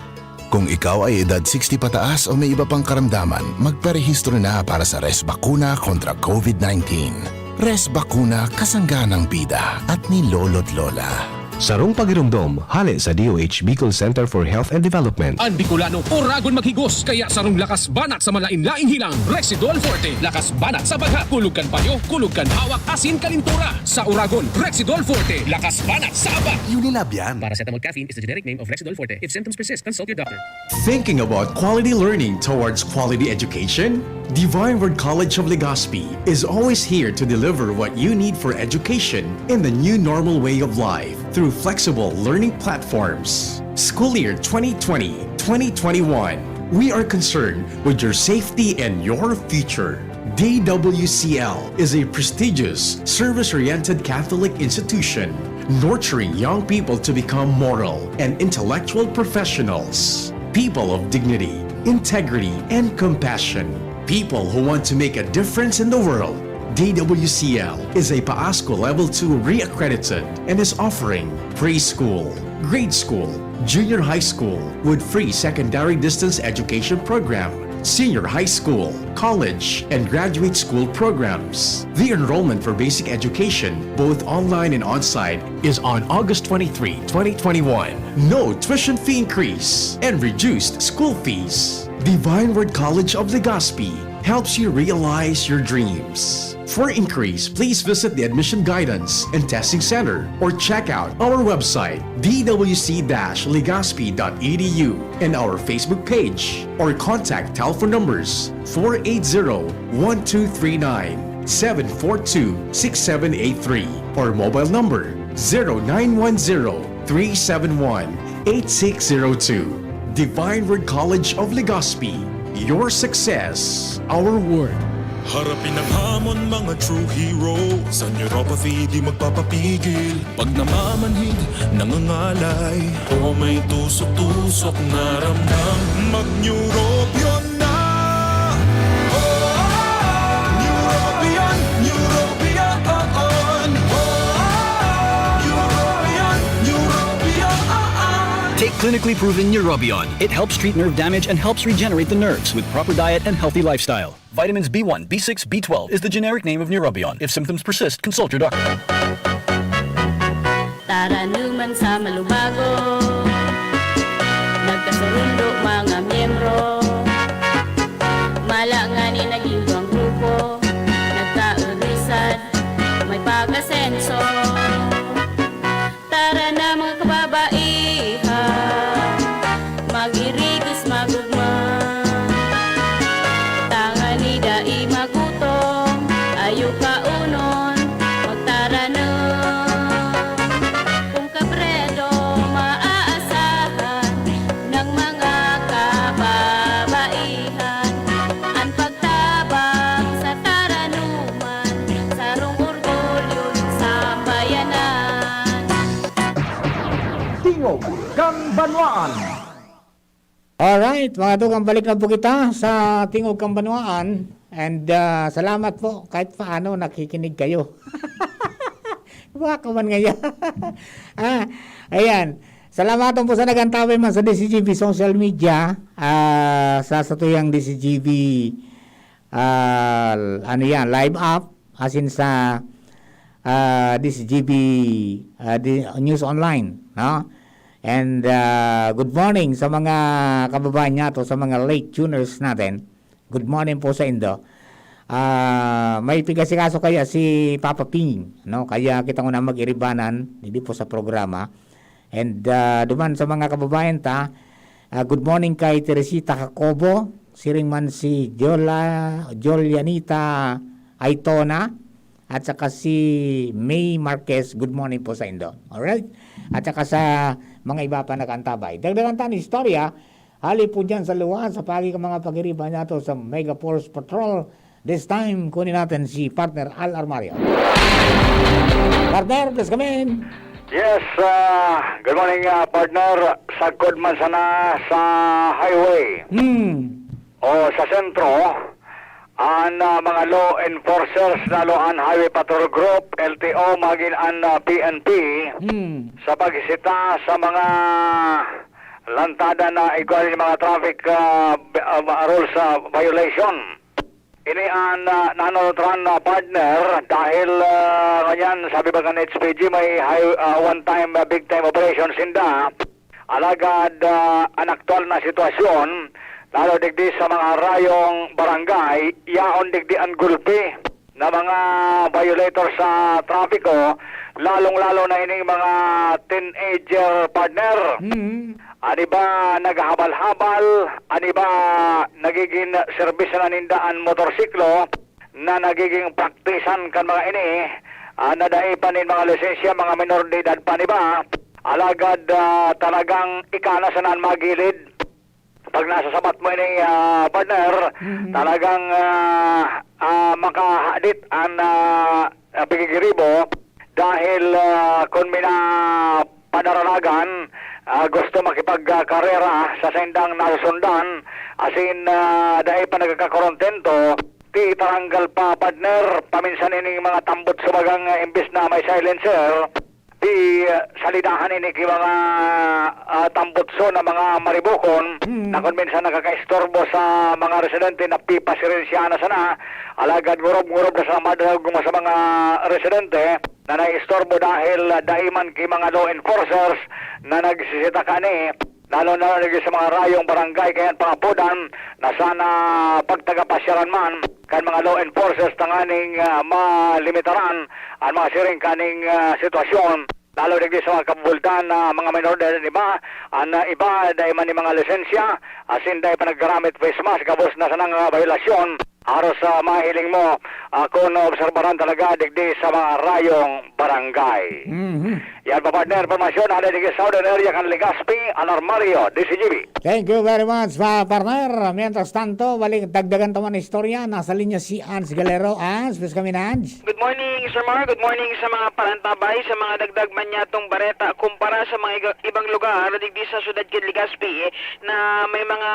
Kung ikaw ay edad sixty pataas o may iba pang karamdaman, magparehistro na para sa Res Bakuna kontra covid nineteen. Res Bakuna, kasangga ng bida at ni Lolo't Lola. Sarong pagiromdom, hale sa D O H Bicol Center for Health and Development. An Bicolano, oragon maghigos, kaya sarong lakas banat sa malain-laing hilang, Rexidol Forte. Lakas banat sa bagha, kulog kan payo, kulog kan hawak, asin kalintura. Sa oragon, Rexidol Forte, lakas banat sa aba. Unilab yan. Paracetamol caffeine is the generic name of Rexidol Forte. If symptoms persist, consult your doctor. Thinking about quality learning towards quality education? Divine Word College of Legazpi is always here to deliver what you need for education in the new normal way of life through flexible learning platforms. School year twenty twenty, twenty twenty-one, we are concerned with your safety and your future. D W C L is a prestigious, service-oriented Catholic institution nurturing young people to become moral and intellectual professionals, people of dignity, integrity, and compassion, people who want to make a difference in the world. D W C L is a PAASCO Level two re-accredited and is offering preschool, grade school, junior high school with free secondary distance education program, senior high school, college, and graduate school programs. The enrollment for basic education, both online and on-site, is on August twenty-three, twenty twenty-one. No tuition fee increase and reduced school fees. Divine Word College of Legazpi helps you realize your dreams. For inquiries, please visit the Admission Guidance and Testing Center or check out our website, d w c dash legazpi dot e d u, and our Facebook page, or contact telephone numbers four eight zero, one two three nine, seven four two, six seven eight three, or mobile number zero nine one zero, three seven one, eight six zero two. Divine Word College of Legazpi, your success, our word. Harapin ang hamon, mga true hero. Sa neuropathy, di magpapapigil. Pag namamanhid, nangangalay, o may tusok-tusok na ramdam, mag-Neurobion na! Neurobion, Neurobion, oo. Neurobion, Neurobion, oo. Take clinically proven Neurobion. It helps treat nerve damage and helps regenerate the nerves with proper diet and healthy lifestyle. Vitamins B one, B six, B twelve is the generic name of Neurobion. If symptoms persist, consult your doctor. Taranuman sa malubago, nagkasurundo mga miyembro. Mala ngani naging duwang grupo, nagkaurisan, may pag-asenso. Tara na, mga kababaihan, mag-irigos, mag-ugma. Tanganing dai magutom, ayo kaunon, magtaranom. Kun kabredo maaasahan ng mga kababaihan, an pagtabang sa taranuman, sarong orgulyo nin sambayanan. Tingog kan Banwaan. Alright, mga tugang, balik na po kita sa Tingog kan Banwaan. And, ah, salamat po kahit paano nakikinig kayo. Baka man ngayon. Ah, ayan. Salamaton po sa nag-antabay man sa D C G B social media, ah, sa satuyang D C G B, ah, ano yan, live app, asin sa, ah, D C G B, ah, di News Online, no? And, ah, good morning sa mga kababayan nato, sa mga late tuners natin. Good morning po saindo. Ah, may pigasikaso kaya si Papa Ping, no? Kaya kita ngona mag-iribanan, digdi po sa programa. And, ah, duman sa mga kababayan ta, ah, good morning kay Teresita Jacobo, siring man si Jola-, Jolianita Aitona, at saka si May Marquez. Good morning po saindo. Alright? At saka sa mga iba pa nag-antabay. Dagdagan ta an istorya, hali po diyan sa luwas, sa pagi kan mga pag-iriba nato sa Mega Force Patrol. This time, kunin natin si Partner Al Armario. Partner, please come in. Yes, ah, good morning, ah, partner. Sagkod man sana sa highway Hmm. o sa sentro, an, ah, mga law enforcers, lalo an Highway Patrol Group, L T O, magin an, ah, P N P, Hmm. sa pagsita sa mga lantada na igwa nin mga traffic, ah, b- ah, rules, ah, violation. Ini an, ah, nanunuturan na partner dahil, ah, ngunyan, sabi ba kan H P G, may high, ah, one time, ah, big time operation sinda. Alagad, ah, an aktual na sitwasyon, lalo digdi sa mga rayong barangay, yaon digdi an gulpi na mga violator sa trapiko, lalong-lalo na ining mga teenager, partner. Hmm. An iba naghahabal-habal, an iba nagiging serbisyo na ninda an motorsiklo na nagiging praktisan kan mga ini, ah, na dai pa nin mga lisensya, mga minor de edad pa an iba. Alagad, ah, talagang ika na sana an magilid. Pag nasa sabat mo ini, ah, partner, Mhm. talagang, ah, ah, makahadit an, ah, ah, pigigiribo dahil, ah, kun minapadaranagan, ah, gusto makipagkarera sa saindang nasusundan, asin, ah, dai pa nagkakakontento, ti taranggal pa, partner, paminsan ining mga tambot sumagang, ah, imbis na may silencer, ti, ah, salidahan ini ki mga, ah, tambutso na mga maribukon Mm. na kun minsan nakakaistorbo sa mga residente na pipasirensyahan na sana, alagad ngurob-ngurob na sana madaguma sa mga residente na naiistorbo dahil, ah, dai man ki mga law enforcers na nagsisita kani, lalo na lagi sa mga rayong barangay, kaya an pangapodan na sana pagtagapasyalan man kan mga law enforcers tanganing, ah, malimitaran an mga siring kaning, ah, sitwasyon, lalo digdi sa mga kabubultan na mga minor de edad an iba, an, ah, iba dai man ni mga lisensya, asin dai pa naggaramit face mask, gabos na sanang, ah, bayolasyon. Aros sa mahiling mo, ah, kun obserbaran talaga digdi sa mga rayong barangay. Mhm. Yan pa, partner, impormasyon hali digdi sa Southern Area kan Legazpi, Alarmario, D C G B. Thank you very much, pa partner. Mientras tanto, balik dagdagan ta man istorya. Nasa linya si Ans Galero. Ans, please come in, Ans. Good morning, Sir Mar. Good morning sa mga parantabay, sa mga dagdag man nyatong bareta kumpara sa mga iga- ibang lugar digdi sa syudad kan Legazpi, eh, na may mga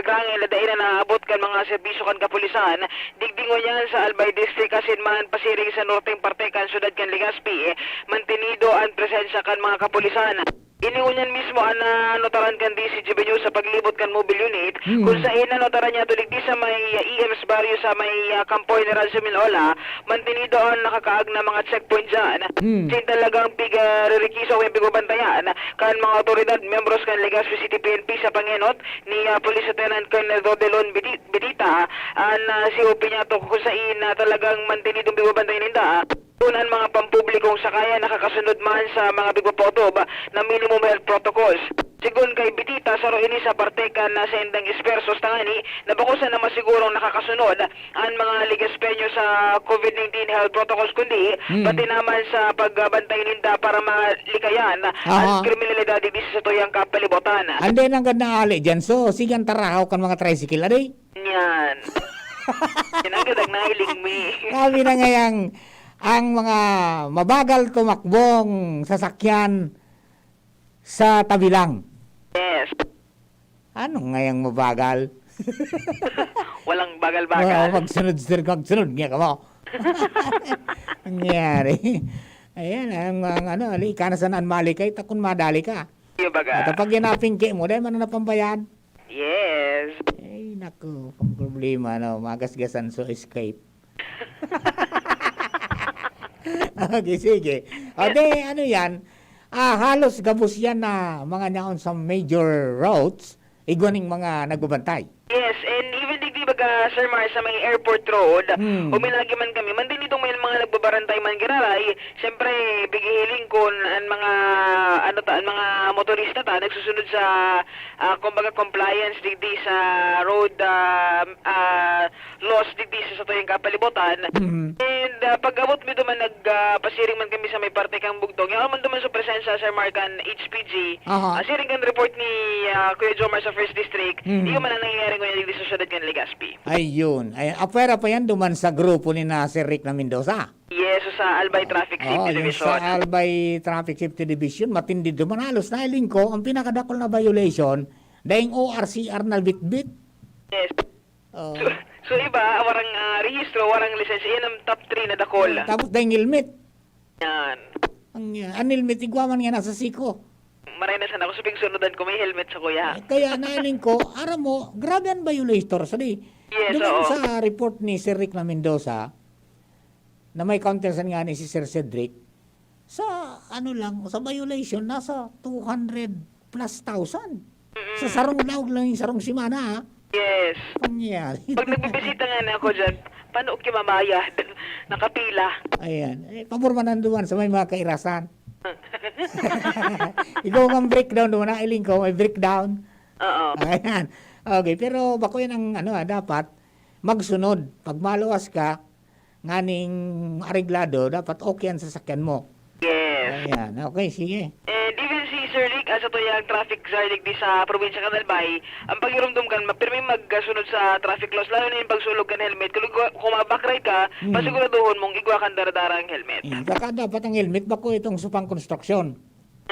agrangel na dai na naabot kan mga serbisyo kan kapulisan. Digdi ngunyan sa Albay District, asin man pasiring sa norteng parte kan syudad kan Legazpi, eh, mantenido an presensya kan mga kapulisan. Ini ngunyan mismo an nanotaran kan D C G B News sa paglibot kan mobile unit, Hmm. kun saen nanotaran niya digdi sa may, ah, E M's barrio sa may, ah, Kampo General Sumilhola, mantenido an nakakaag na mga checkpoint dyan. Hmm. Sin talagang pig-, ah, ririkiso o pigbabantayan kan mga awtoridad, miyembros kan Legazpi City P N P sa pangenot ni, ah, Police Lieutenant Colonel Rodelon Bidi-, Bidita, an, ah, C O P niya to kun saen na talagang mantenidong pigbabantayan ninda kun an mga pampublikong sakayan nakakasunod man sa mga pigpapaotob na minimum health protocols. Sigon kay Bitita, saro ini sa parte kan, ah, saindang esfuersos tangani na bako sana masigurong nakakasunod an mga Legazpeño sa COVID nineteen health protocols, kundi Hmm. pati naman sa pagbantay ninda para malikayan an Aha. kriminalidad digdi sa satuyang kapalibutan. Ande nanggad na ali dyan. So, sige an tarahaw kan mga tricycle, ade? Yan. Sinagad ang nahiling mi. Sabi na ngayang, ang mga mabagal tumakbong sasakyan sa tabi lang. Yes. Ano ngayang mabagal? Walang Oo, bagal-bagal. magsunod, sir, magsunod nga ka mo. Nangyari. Ayan, ang, ang ano, ali, ika na sana an malikay, ta kun madali ka. Yung baga. At pag yan napingki mo, dahil man na pambayad. Yes. Ay, naku, ang problema, no? Magasgasan so escape. Okay, sige. O, de, ano yan? Ah, halos gabos yan na mga naon sa major routes, igwa ning mga nagbabantay. Yes, and even digdi baga, Sir Mar, sa may airport road, Hmm. umilagi man kami, man din itong may mga nagbabarantay man giraray, siyempre, bigihiling kun an mga, ano ta, an mga motorista ta, nagsusunod sa, ah, kumbaga, compliance digdi sa road, ah, ah, laws digdi sa satuyang kapalibutan. Mhm. And ah, pag-abot mi duman, nag ah, pasiring man kami sa may parte kang bugtong. Yaon man duman sa presensya, Sir Mar, kan H P G. Aha. Ah, siring kan report ni ah, Kuya Jomar sa First District, Mhm. iyo man ang nangyayari ngayon digdi sa syudad kan Legazpi. Ayun. Ay, apwera pa yan duman sa grupo ni na Sir Rick na Mendoza. Yes, so sa Albay Traffic Safety Oo, yung Division. sa Albay Traffic Safety Division, matindi duman. Halos nailing ko, ang pinakadakol na violation, daing O R C R na bitbit. Yes. Oh. So, so iba, warang ah, rehistro, warang lisensya. Yan ang top three na dakol. Tapos daing helmet. Yan. Ang, uh, ang helmet, igwa man nga nasa siko. Maray na sana ako sa pigsunodan ko, may helmet sa kuya. Eh, kaya nailing ko, aram mo, grabe ang violator. So, di, Yes, duman oo. Sa report ni Sir Rick na Mendoza, na may counter san nga ni si Sir Cedric, sa ano lang, sa violation, nasa two hundred plus thousand. Sa sarong laog lang yung sarong semana, ha? Yes. Pangyayari. Pag nagbibisita nga na ako dyan, paano ko mamayad? Nakapila. Ayan. Eh, pabor man ang duman sa may mga kairasan. Ikaw ang breakdown duman, nailing ko, may breakdown. Oo. Ayan. Okay, pero bako yan ang ano, ah, dapat magsunod. Pag maluwas ka, nganing areglado, dapat okay ang sasakyan mo. Yes. Ayan, okay, sige. And even si Sir Rick, asa to yung traffic czar digdi sa probinsya kan Albay, ang pagirumdom kan, ma-, pirmi magkasunod sa traffic laws, lalo na yung pagsulog kan helmet. Kung, kung ma-backride ka, Mm. pasiguraduhon mong igwa kan daradarang helmet. Ayan, saka dapat ang helmet, bako itong supang konstruksyon.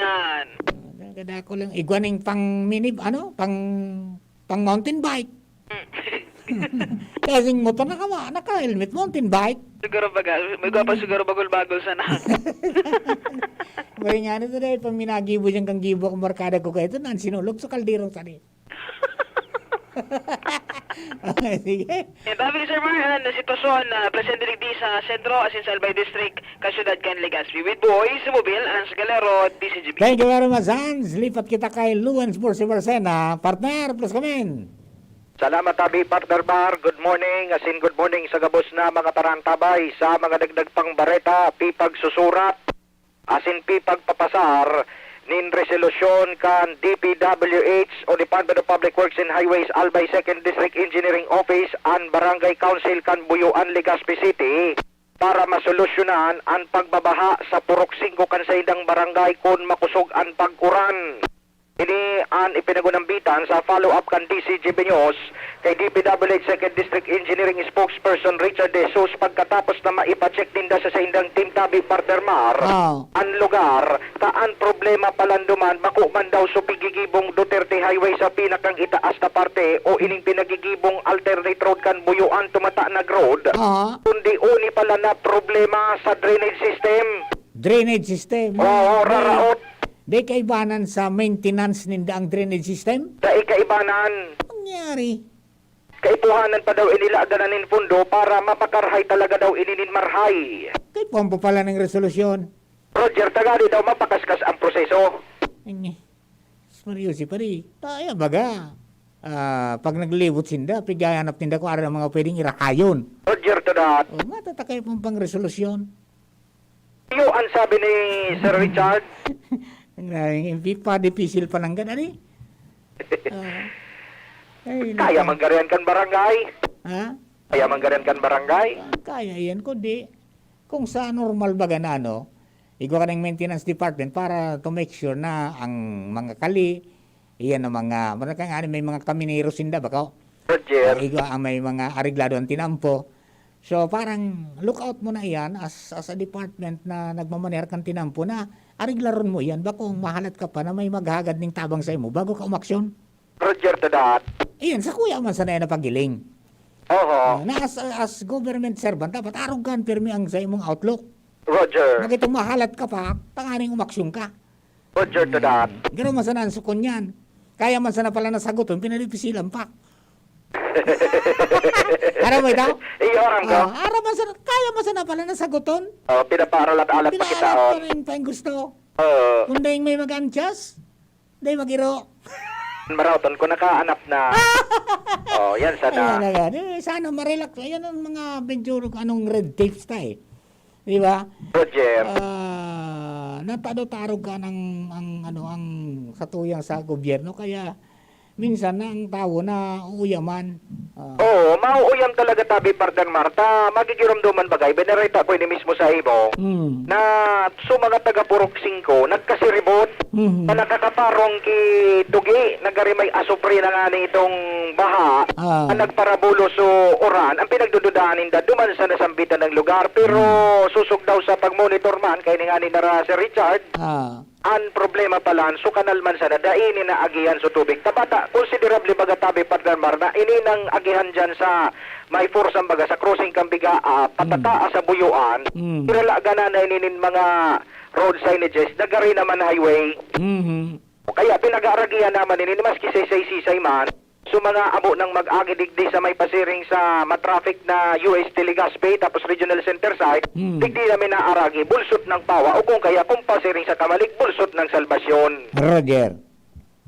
Yan. Kada ko lang, igwa ning pang mini, ano, pang, pang mountain bike. Kasi yung motor naka, naka-helmet, mountain bike. Siguro baga, may gwa pa siguro bagol-bagol sana. May nga nito dahil pag minagibo dyan kang gibo akong barkada ko kayo, ito na ang sinulog sa kalderong sani. Okay, sige. Eh, sabi ni Sir Mar, ah, na sitwasyon na presente digdi sa sentro, asin sa Albay District, kan syudad kan Legazpi. With Boys, Mobil, Hans Galero, D C G B. Thank you very much, Hans. Lipat kita kay Luens Bursi Barcena. Partner, plus kami. Salamat tabi, Partner Bar. Good morning, asin good morning sa gabos na mga tarantabay sa mga dagdag pang bareta, pipagsusurat, asin pipagpapasar nin resolusyon kan D P W H o Department of Public Works and Highways, Albay Second District Engineering Office, an Barangay Council kan Buyoan, Legazpi City, para masolusyonan an pagbabaha sa purok singko kan saindang barangay kun makosog an pag-uran. Ini an ipinagunambitan sa follow-up kan D C G B News kay D P W H Second District Engineering Spokesperson Richard De Jesus pagkatapos na maipa-check ninda sa saindang team tabi, Partner Mar, Ah. an lugar, ta an problema palanduman bako man daw sa pigigibong Duterte Highway sa pinakang itaas na parte o ining pinagigibong alternate road kan Buyoan Tumatanag Road, Aha. kundi uni pala na problema sa drainage system. Drainage system. Oo, May, raraot. may kaibanan sa maintenance ninda ang drainage system? Dai kaibanan. Nangyari. Kaipuhanan pa daw inila ganan nin pondo para mapakarhay talaga daw ini nin marhay. Kay pumpa pala ng resolusyon. Roger, tagadi daw mapakaskas ang proseso. Ay, Mario, si pare, tayo baga. Ah, pag naglibot sinda, pighahanap ninda kung ano ang mga pwedeng irahayon. Roger to that. O, matatakay pong pang resolusyon. Iyo ang sabi ni Sir Richard. Ang daming M P pa, dipisil pa nang ganun eh. Ah. Ay, Kaya naka- manggarihan kan barangay. Ha? Kaya manggarihan kan barangay. Ah, kaya yan, kundi kung sa normal baga na ano, igwa ka ng maintenance department para to make sure na ang mga kali, iyan ang mga, marang ka nga, may mga kaminero sinda, baka Roger. Igwa ang may mga areglado ang tinampo. So, parang look out mo na iyan as, as a department na nagmamaneho kan tinampo na areglaron mo iyan. Bako mahalat ka pa na may maghagad ning tabang sa imo bago ka umaksyon. Roger to that. Iyan, sa kuya man sana yan na pagiling. Oho. Na as, as government servant, dapat arogan pirmi ang sa imong outlook. Roger. Bakit mahalat ka pa, tanganing umaksyon ka. Roger to that. Hmm. Garo man sana ang sukon niyan. Kaya man sana pala na saguton, pinadipisilan pa. Aram mo ito? Iyo, aram ko. Ah, aram man sana, kaya man sana pala na saguton. Oh, pinapaaralat-alat pa kita, Pinaaralat oh. pa rin pa yung gusto. Oo. Kung dahil may mag-anchas, dahil mag-iro. Marauton ko nakaanap na. Oh, yan sana. Ayan, ayan. Eh, sana marelax. Ayan ang mga medyo anong red tapes ta eh. Di ba? Roger. Ah, natado-tarog ka ng, ang, ano, ang satuyang sa gobyerno. Kaya, minsan na ang tawo na uuyaman. Ah. Oo, mauuyam talaga tabi, partner Marta. Magigiromdoman bagay, binarita ko ini mismo sa imo. Hmm. Na so mga taga Purok singko, nagkasiribot Mhm. na nakakaparong ki Tugi, nagari may asupre na nga ni itong baha, Ah. ang nagparabulos so uran, ang pinagdududahan ninda, duman sa nasambitan ng lugar. Pero Hmm. susog daw sa pagmonitor man, kay ni nga ni nara si Richard, Ah. An problema pala, an so kanal man sana, dai ni naagihan so tubig. Tabata, konsiderable baga tabi, partner Mar, na ini nang agihan diyan sa may forsang baga, sa crossing kan Biga, ah, pataka Mm. sa Buyuan. Mm. Kirala gana na ini nin mga road signages, nagari naman highway. Mhm. Kaya pinag-aaragihan naman ini, maski sisay-sisay man. So, mga amo nang mag-agi digdi sa may pasiring sa matraffic na U S T Legazpi, tapos Regional Center Site, Hmm. digdi namin naaragi, bulsot ng Pawa, o kung kaya kung pasiring sa Camalik, bulsot ng Salvacion. Roger.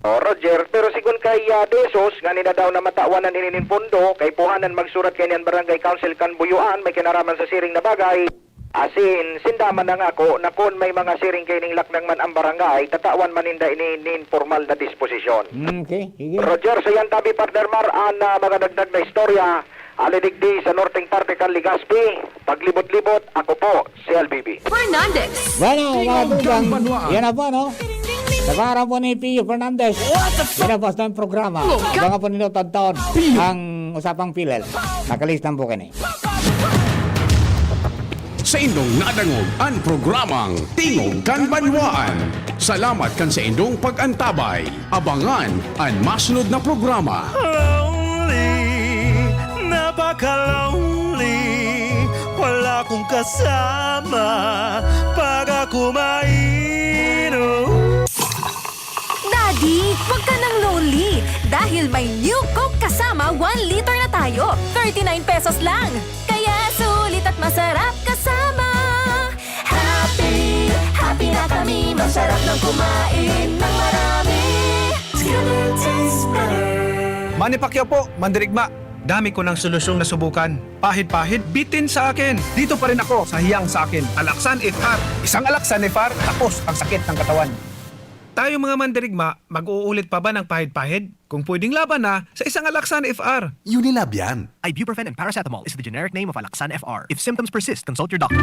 Oh, Roger, pero sigon kay, ah, De Jesus, nga nina daw na matawan na ninin pondo, kay puhanan magsurat kay niyan Barangay Council kan Buyuan, may kinaraman sa siring na bagay. Asin, sinda man nangako na kun may mga siring kaining laknang man ang barangay, tatawan man ninda ini nin pormal na disposisyon. Mm, okay, sige. Roger, sa yan tabi, partner Mar, an, ah, mga dagdag na istorya, ali digdi sa norteng parte kan Legazpi, paglibot-libot, ako po, si L B B. Fernandez. Bueno, mga Tingog tugang, Banwaan. Yan na po, no? Sa pangaran po ni Pio Fernandez. What the fuck? Yan na po sa programa. Tingog Ka- Mga po nino tadtaon Pio. Ang usapang pilel. Nakalistan po kini. Saindong nadangog an programang Tingog kan Banwaan. Salamat kan saindong pag-antabay. Abangan an masunod na programa. Lonely, napaka-lonely. Wala akong kasama pag ako mainom. Daddy, wag ka nang lonely dahil may New Coke Kasama one liter na tayo. Thirty-nine pesos lang. Kaya sulit at masarap kasama. Happy, happy na kami. Masarap nang kumain ng marami. Together tastes better. Manny Pacquiao po, mandirigma. Dami ko ng solusyong nasubukan. Pahid-pahid, bitin sa akin. Dito pa rin ako sa hiyang sa akin. Alaxan F R. Isang Alaxan F R, tapos ang sakit ng katawan. Tayo mga mandirigma, mag-uulit pa ba ng pahid-pahid? Kung pwedeng laban na, sa isang Alaxan F R. Unilab yan. Ibuprofen and paracetamol is the generic name of Alaxan F R. If symptoms persist, consult your doctor.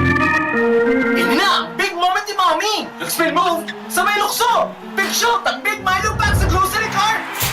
Ini na! Big moment ni Mommy! Expel move sa may lukso! Big shoot ang Big Milo Pack sa grocery